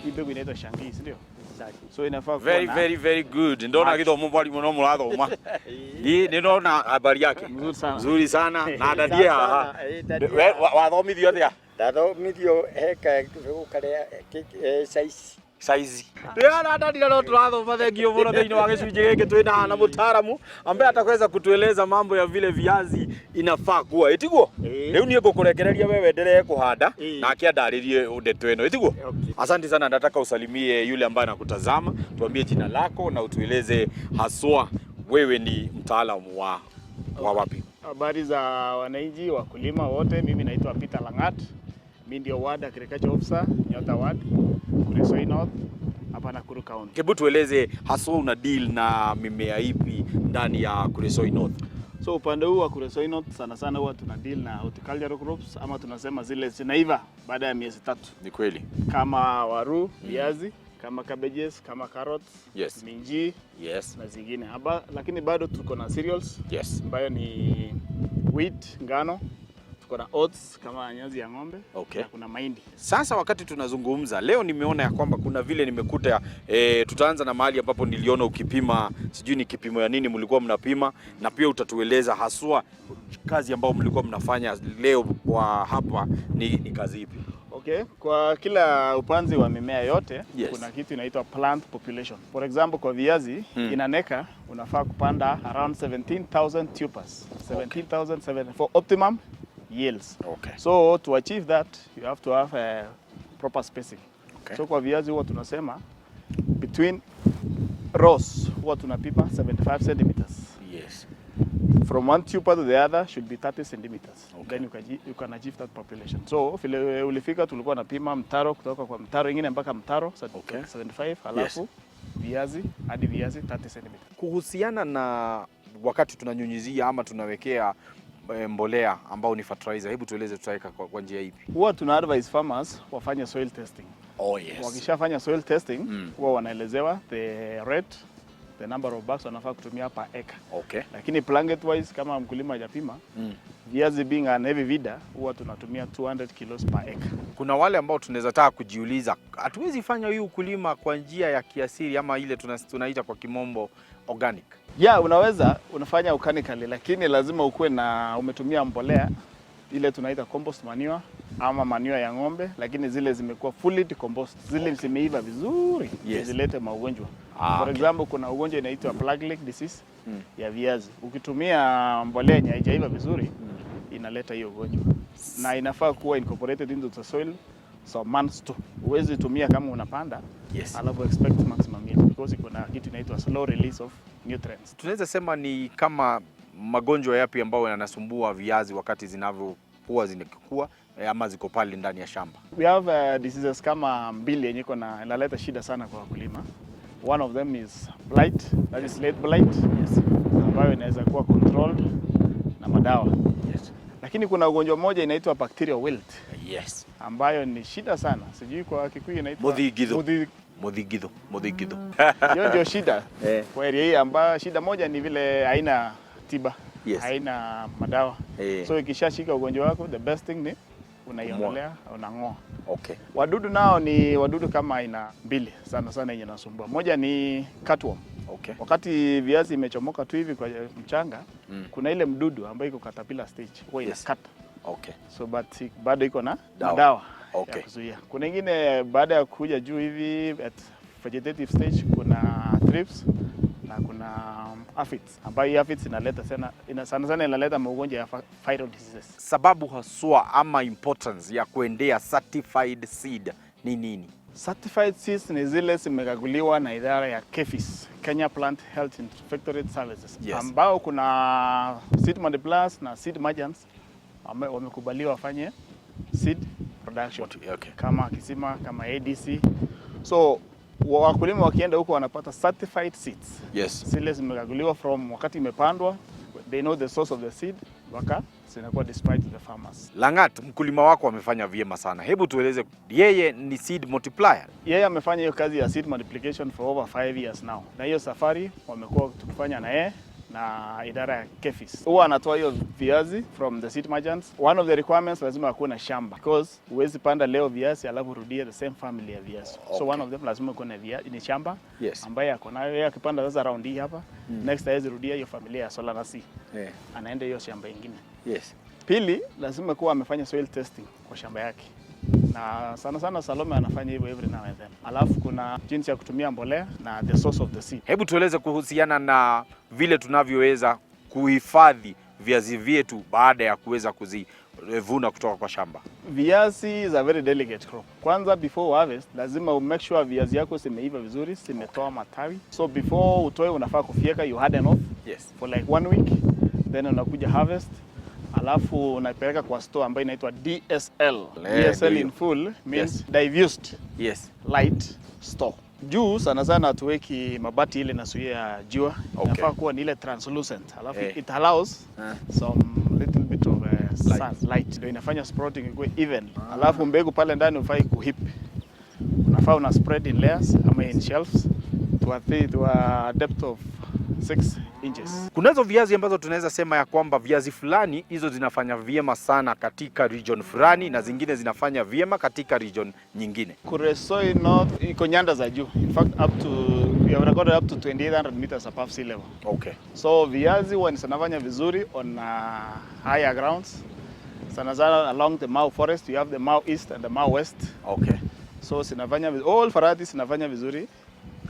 Hii mbegu inaitwa Shangii, si ndio? So inafaa kuwa Very na very very good. Ndona githomo mwalimu no murathoma. Ii nĩ ndona habari yake. Mzuri sana. Nzuri sana na ndadie haha. Sana, We wathomithio atia? Ndathomithio heka karia size. Saizi ndadira no turathoma. Thengio muno. Thiini wa gicunjĩ gĩkĩ twĩna na mũtaaramu ambaye atakweza kutueleza mambo ya vile viazi inafaa kuwa, ĩtiguo? Ĩĩ. Rĩu niĩ ngũkũrekereria wewe endelee kũhanda Ĩĩ. nake andarĩrie ndeto ĩno, ĩtiguo? Okay. Asante sana, nataka usalimie yule ambaye anakutazama, tuambie jina lako na utueleze haswa wewe ni mtaalamu wa wapi. Habari za wananchi, wakulima wote, mimi naitwa Peter Langat. Mimi ndio Ward Agriculture Officer, Nyota Ward, Kuresoi North, hapa Nakuru County. Hebu tueleze haswa una deal na mimea ipi ndani ya Kuresoi North? So upande huu wa Kuresoi North sana sana huwa tuna deal na horticultural crops, ama tunasema zile zinaiva baada ya miezi 3, Ni kweli. Kama waru, viazi, kama cabbages, kama carrots, minji na zingine haba, lakini bado tuko na cereals ambayo ni wheat, ngano, tuko na oats kama nyasi ya ng'ombe na kuna mahindi. Sasa wakati tunazungumza leo, nimeona ya kwamba kuna vile nimekuta tutaanza na mahali ambapo niliona ukipima, sijui ni kipimo ya nini mlikuwa mnapima, na pia utatueleza haswa kazi ambayo mlikuwa mnafanya leo kwa hapa ni kazi ipi? Okay, kwa kila upanzi wa mimea yote kuna kitu inaitwa plant population. For example, kwa viazi in an acre unafaa kupanda around 17,000 tubers. 17,000 for optimum yields. So to achieve that you have to have a proper spacing. So kwa viazi huwa tunasema between rows huwa tunapima 75 centimeters. From one tuber to the other should be 30 centimeters. Then you can achieve that population. So vile ulifika, tulikuwa napima mtaro kutoka kwa mtaro ingine mpaka mtaro 75, halafu viazi hadi viazi 30 centimeters. Kuhusiana na wakati tunanyunyizia ama tunawekea mbolea ambao ni fertilizer, hebu tueleze tutaweka kwa njia ipi? Huwa tuna advise farmers wafanye soil testing. Wakishafanya soil testing, huwa wanaelezewa the rate, the number of bags wanafaa kutumia per acre. Lakini blanket wise, kama mkulima hajapima, viazi being an heavy weeder, huwa tunatumia 200 kilos per acre. Kuna wale ambao tunaweza taka kujiuliza, hatuwezi fanya hii ukulima kwa njia ya kiasili ama ile tunaita kwa kimombo organic? Yeah, unaweza unafanya organically, lakini lazima ukuwe na umetumia mbolea ile tunaita compost manure ama manure ya ng'ombe, lakini zile zimekuwa fully decomposed, zile zimeiva vizuri zilete maugonjwa. For example, kuna ugonjwa inaitwa black leg disease ya viazi. Ukitumia mbolea yenye haijaiva vizuri, inaleta hiyo ugonjwa, na inafaa kuwa incorporated into the soil some months too. Huwezi tumia kama unapanda alafu expect maximum yield, because iko na kitu inaitwa slow release of nutrients. Tunaweza sema ni kama magonjwa yapi ambayo yanasumbua viazi wakati zinavyokuwa zinakikua ama ziko pale ndani ya shamba? We have diseases kama mbili yenye iko na inaleta shida sana kwa wakulima. One of them is blight, that is late blight, ambayo inaweza kuwa controlled na madawa. Lakini kuna ugonjwa mmoja inaitwa bacterial wilt ambayo ni shida sana. Sijui kwa Kikuyu inaitwa Muthingitho. Muthingitho, muthingitho. Hiyo ndio shida kwa area hii, ambayo shida moja ni vile haina tiba, haina madawa. So ikishashika ugonjwa wako, the best thing ni unaiondolea, unang'oa. Wadudu nao ni wadudu kama aina mbili sana sana yenye nasumbua. Moja ni cutworm. Wakati viazi imechomoka tu hivi kwa mchanga, kuna ile mdudu ambayo iko caterpillar stage, huwa inakata. So but bado iko na Dawa. madawa ya kuzuia. Kuna ingine baada ya kuja juu hivi at vegetative stage, kuna thrips na kuna aphids, ambayo hii aphids inaleta sana, sana sana inaleta magonjwa ya viral diseases. Sababu haswa ama importance ya kuendea certified seed ni nini? Certified seeds ni zile zimekaguliwa na idara ya KEPHIS, Kenya Plant Health Inspectorate Services, ambao kuna seed multipliers na seed merchants wamekubaliwa wafanye seed production kama Kisima, kama ADC. So wakulima wakienda huko wanapata certified seeds. Zile zimekaguliwa from wakati imepandwa, they know the source of the seed mpaka zinakuwa displayed to the farmers. Langat, mkulima wako amefanya vyema sana. Hebu tueleze, yeye ni seed multiplier? Yeye amefanya hiyo kazi ya seed multiplication for over 5 years now, na hiyo safari wamekuwa tukifanya na yeye. Na idara ya KEPHIS. Huwa anatoa hiyo viazi from the seed merchants. One of the requirements, lazima akuwe na shamba because huwezi panda leo viazi alafu urudie the same family ya viazi. So one of them lazima kuwe na viazi, ni shamba ambaye ako nayo. Yeye akipanda sasa round hii hapa, next hawezi rudia hiyo familia ya Solanaceae. Anaenda hiyo shamba ingine. Pili, lazima kuwa amefanya soil testing kwa shamba yake, na sana sana Salome anafanya hivyo every now and then. Alafu kuna jinsi ya kutumia mbolea na the source of the seed. Hebu tueleze kuhusiana na vile tunavyoweza kuhifadhi viazi vyetu baada ya kuweza kuzivuna kutoka kwa shamba. Viazi is a very delicate crop. Kwanza, before harvest, lazima u make sure viazi yako zimeiva vizuri, zimetoa matawi. So before utoe, unafaa kufyeka, you harden off for like one week, then unakuja harvest, alafu unaipeleka kwa store ambayo inaitwa DSL. DSL ndio. In full means diffused light store. Juu sana sana hatuweki mabati ile inazuia jua. Inafaa kuwa ni ile translucent. Alafu it allows some little bit of sun, light. Ndio inafanya sprouting ikuwe even. Alafu mbegu pale ndani hufai kuheap. Unafaa una spread in layers ama in shelves to a depth of 6 inches. Kunazo viazi ambazo tunaweza sema ya kwamba viazi fulani hizo zinafanya vyema sana katika region fulani na zingine zinafanya vyema katika region nyingine. Kuresoi North iko nyanda za juu. In fact, up to we have recorded up to 2800 meters above sea level. So viazi huwa zinafanya vizuri on higher grounds. Sana sana along the Mau Forest, you have the Mau East and the Mau West. So zinafanya all varieties zinafanya vizuri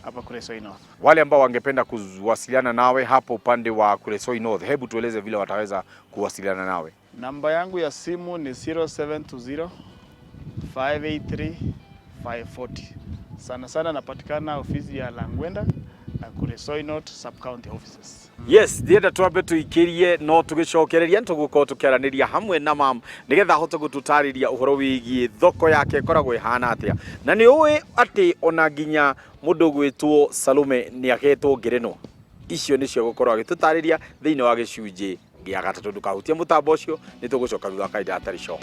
hapa Kuresoi North. Wale ambao wangependa kuwasiliana nawe hapo upande wa Kuresoi North, hebu tueleze vile wataweza kuwasiliana nawe. Namba yangu ya simu ni 0720 583 540. Sana sana napatikana ofisi ya Langwenda na Kuresoi North sub county offices. Yes, ndienda twambe tuikirie no tugicokereria nitugukorwo tukiaraniria hamwe na mam nigetha ahote gututariria uhoro wigie thoko yake ikoragwo ihana atia, na ni ũĩ atĩ ona nginya mũndũ gwĩtwo Salome nĩ agetwo ngerenwa icio nĩcio gũkorwo agĩtũtarĩria thĩinĩ wa gĩcunjĩ gĩa gatatũ. Ndũkahutie mũtambo ũcio, nĩ tũgũcoka thutha wa kahinda gatarĩ coho.